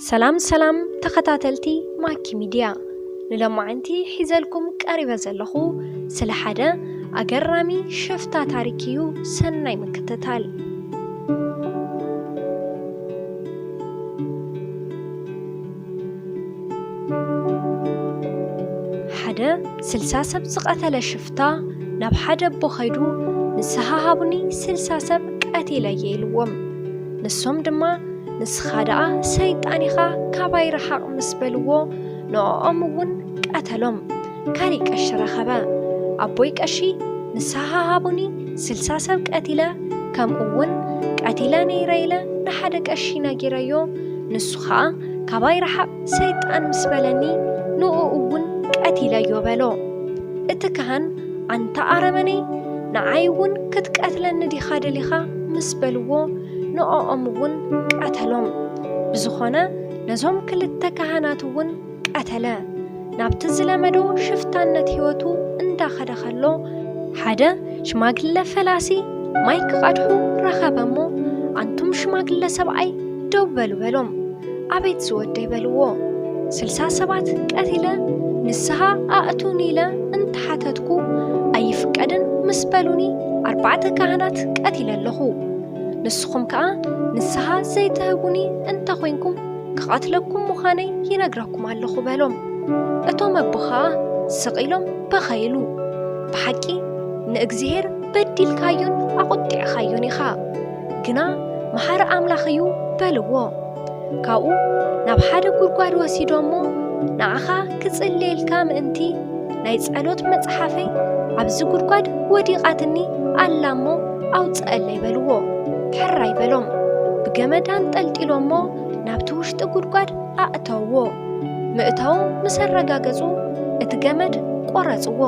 ሰላም ሰላም ተኸታተልቲ ማኪ ሚድያ፣ ንሎማዓንቲ ሒዘልኩም ቀሪበ ዘለኹ ስለ ሓደ ኣገራሚ ሽፍታ ታሪክ እዩ። ሰናይ ምክትታል። ሓደ ስልሳ ሰብ ዝቐተለ ሽፍታ ናብ ሓደ ኣቦ ኸይዱ፣ "ንስኻ ሃቡኒ፣ ስልሳ ሰብ ቀቲለ እየ" ኢልዎም። ንሶም ድማ፣ "ንስኻ ደኣ ሰይጣን ኢኻ፣ ካባይ ረሓቕ" ምስ በልዎ፣ ንዕኦም እውን ቀተሎም። ካሊእ ቀሺ ረኸበ። ኣቦይ ቀሺ፣ "ንስኻ ሃቡኒ፣ ስልሳ ሰብ ቀቲለ፣ ከምኡ እውን ቀቲለ ነይረ" ኢለ ንሓደ ቀሺ ነጊረዮ። ንሱ ኸኣ፣ "ካባይ ረሓቕ ሰይጣን" ምስ በለኒ፣ ንኡ እውን ቀቲለዮ በሎ። እቲ ካህን፣ "ኣንታ ኣረመኔ፣ ንዓይ እውን ክትቀትለኒ ዲኻ ደሊኻ?" ምስ በልዎ፣ ንዕኦም እውን ቀተሎም። ብዝኾነ፣ ነዞም ክልተ ካህናት እውን ቀተለ። ናብቲ ዝለመዶ ሽፍታነት ህይወቱ እንዳኸደ ኸሎ፣ ሓደ ሽማግለ ፈላሲ ማይ ክቐድሑ ረኸበ እሞ፣ "ኣንቱም ሽማግለ ሰብኣይ፣ ደው በሉ" በሎም። "ኣቤት ዝወደይ" በልዎ። "ስልሳ ሰባት ቀቲለ፣ ንስኻ ኣእቱኒ" ኢለ እንተሓተትኩ፣ "ኣይፍቀድን" ምስ በሉኒ፣ ኣርባዕተ ካህናት ቀቲለ ኣለኹ። ንስኹም ከኣ ንስኻ ዘይትህቡኒ እንተኾይንኩም፣ ክቐትለኩም ምዃነይ ይነግረኩም ኣለኹ በሎም። እቶም ኣቦ ኸኣ ስቕ ኢሎም በኸይሉ። ብሓቂ ንእግዚሄር በዲልካዮን ኣቑጢዕኻዮን ኢኻ፣ ግና መሓሪ ኣምላኽ እዩ በልዎ። ካብኡ ናብ ሓደ ጉድጓድ ወሲዶሞ፣ "ንዓኻ ክጽልየልካ ምእንቲ ናይ ጸሎት መጽሓፈይ ኣብዚ ጉድጓድ ወዲቓትኒ ኣላ እሞ ኣውጽኣለይ" በልዎ። ሕራይ በሎም። ብገመድ ኣንጠልጢሎሞ ናብቲ ውሽጢ ጉድጓድ ኣእተውዎ። ምእታዎም ምስ ኣረጋገጹ፣ እቲ ገመድ ቆረጽዎ።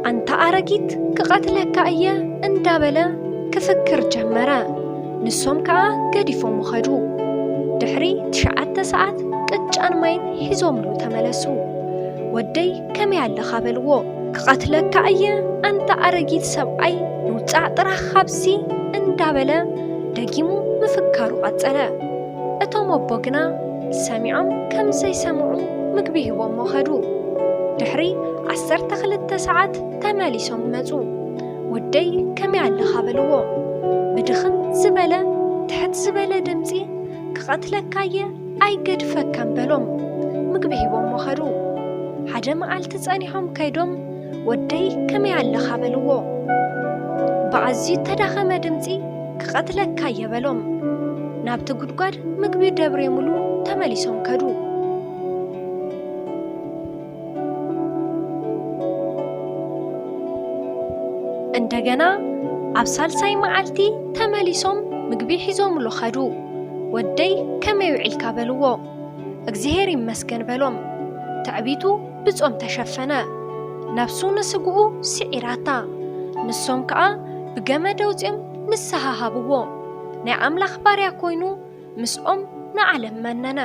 "ኣንታ ኣረጊት፣ ክቐትለካ እየ" እንዳበለ ክፍክር ጀመረ። ንሶም ከኣ ገዲፎም ኸዱ። ድሕሪ ትሽዓተ ሰዓት ቅጫን ማይን ሒዞምሉ ተመለሱ። "ወደይ፣ ከመይ ኣለኻ?" በልዎ። "ክቐትለካ እየ፣ ኣንታ ኣረጊት ሰብኣይ፣ ንውጻእ ጥራሕ ካብዚ" እንዳበለ ደጊሙ ምፍካሩ ቀጸለ። እቶም ኣቦ ግና ሰሚዖም ከም ዘይሰምዑ ምግቢ ሂቦሞ ኸዱ። ድሕሪ ዓሰርተ ክልተ ሰዓት ተመሊሶም መጹ። "ወደይ፣ ከመይ ኣለኻ?" በልዎ። ብድኽም ዝበለ፣ ትሕት ዝበለ ድምጺ፣ "ክቐትለካ እየ፣ ኣይገድፈካን" በሎም። ምግቢ ሂቦሞ ኸዱ። ሓደ መዓልቲ ጸኒሖም ከይዶም፣ "ወደይ፣ ከመይ ኣለኻ?" በልዎ። ብኣዝዩ ተዳኸመ ድምጺ፣ "ክቐትለካ እየ" በሎም። ናብቲ ጉድጓድ ምግቢ ደብርዮምሉ ተመሊሶም ከዱ። እንደገና ኣብ ሳልሳይ መዓልቲ ተመሊሶም ምግቢ ሒዞምሉ ኸዱ። "ወደይ፣ ከመይ ውዒልካ?" በልዎ። "እግዚኣብሔር ይመስገን" በሎም። ትዕቢቱ ብጾም ተሸፈነ። ነፍሱ ንስግኡ ስዒራታ። ንሶም ከኣ ብገመድ ኣውጺኦም ንስሓ ሃብዎ። ናይ ኣምላኽ ባርያ ኮይኑ ምስኦም ንዓለም መነነ።